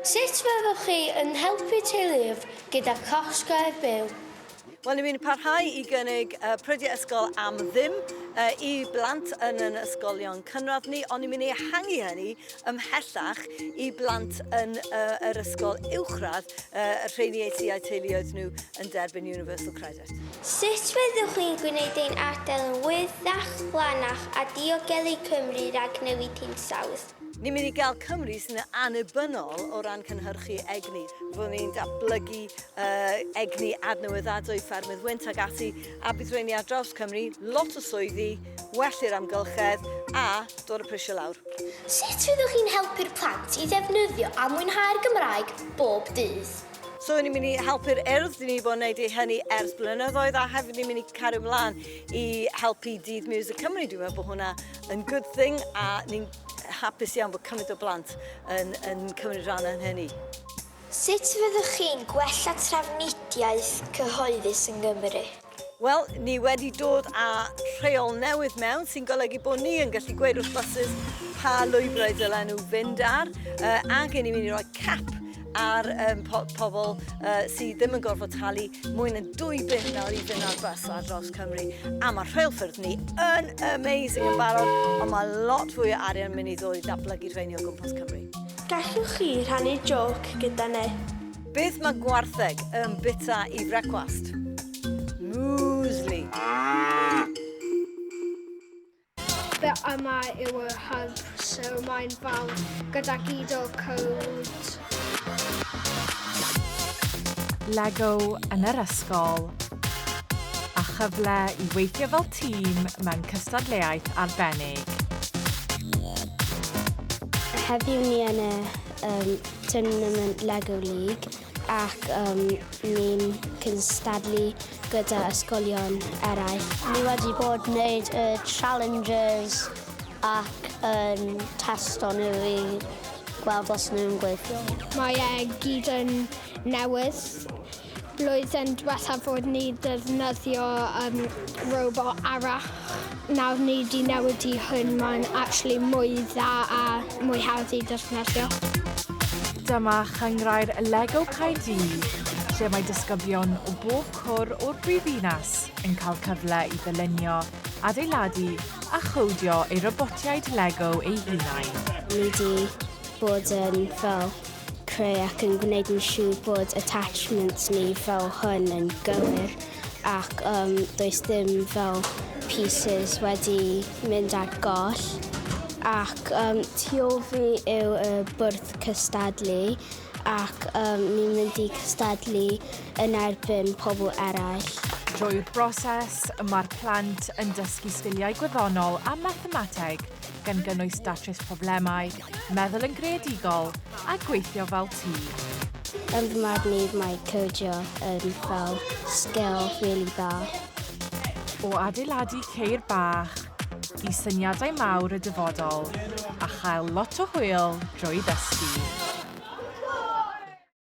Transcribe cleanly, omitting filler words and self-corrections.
Sut fyddwch chi yn helpu teuluoedd gyda costau byw? Wel, ni'n mynd i parhau i gynnig prydiau ysgol am ddim i blant yn yn ysgolion cynradd ni, ond ni'n mynd i ehangu hynny ymhellach i blant yn yr ysgol uwchradd, y rheini eu sydd a'u teuluoedd nhw yn derbyn Universal Credit. Sut fyddwch chi'n gwneud ein ardal yn wyrddach, glanach a diogelu Cymru rhag newid hinsawdd? Ni'n mynd i gael Cymru sy'n annibynnol o ran cynhyrchu egni. Fyddwn ni'n datblygu uh, egni adnewyddadwy, ffermydd wynt ag ati, a bydd rheini ar draws Cymru, lot o swyddi, well i'r amgylchedd a dod y prisiau lawr. Sut fyddwch chi'n helpu'r plant i ddefnyddio a mwynhau'r Gymraeg bob dydd? So ni'n mynd i helpu'r Urdd, ni'n mynd i bod yn gwneud hynny ers blynyddoedd a hefyd ni'n mynd i cario ymlaen i helpu Dydd Music Cymru. Dwi'n meddwl bod hwnna yn good thing a ni'n hapus iawn bod cymaint o blant yn, yn cymryd rhan yn hynny. Sut fyddwch chi'n gwella trafnidiaeth cyhoeddus yng Nghymru? Wel, ni wedi dod â rheol newydd mewn sy'n golygu bod ni yn gallu gweud wrth buses pa lwybrau dylen nhw fynd ar, uh, ac ni'n mynd i roi cap ar um, po pobl uh, sydd ddim yn gorfod talu mwy na 2 bunt nawr i fynd ar bus ar draws Cymru. A mae rheilffyrdd ni yn amazing yn barod, ond mae lot fwy o arian yn mynd i ddod i datblygu rheini o gwmpas Cymru. Gallwch chi rhannu jôc gyda ni? Beth mae gwartheg yn bita i frecwast? Muesli. Be yma yw y hub, so mae'n fel gyda gyd o code. Lego yn yr ysgol a chyfle i weithio fel tîm mewn cystadleuaeth arbennig. Heddiw ni yn y Tournament Lego League ac ni'n cystadlu gyda ysgolion eraill. Ni wedi bod wneud y challenges ac yn testo nhw i gweld os nhw'n gweithio. Mae e gyd yn newydd. Blwyddyn diwethaf fod ni defnyddio robot arall. Nawr ni wedi newid i hwn, mae'n actually mwy dda a mwy hawdd i defnyddio. Dyma chyngrair Lego Caerdydd, lle mae disgyblion o bob cwr o'r brifddinas yn cael cyfle i ddylunio, adeiladu a chodio eu robotiaid Lego eu hunain. Ni wedi bod yn fel creu ac yn gwneud yn siŵr bod attachments ni fel hwn yn gywir ac does dim fel pieces wedi mynd ar goll. Ac tu ôl fi yw y bwrdd cystadlu ac ni'n mynd i cystadlu yn erbyn pobl eraill. Drwy'r broses, mae'r plant yn dysgu sgiliau gwyddonol a mathemateg gan gynnwys datrys problemau, meddwl yn greadigol a gweithio fel tîm. Yn fy marn i, mae codio yn fel skill really dda. O adeiladu ceir bach i syniadau mawr y dyfodol a chael lot o hwyl drwy ddysgu.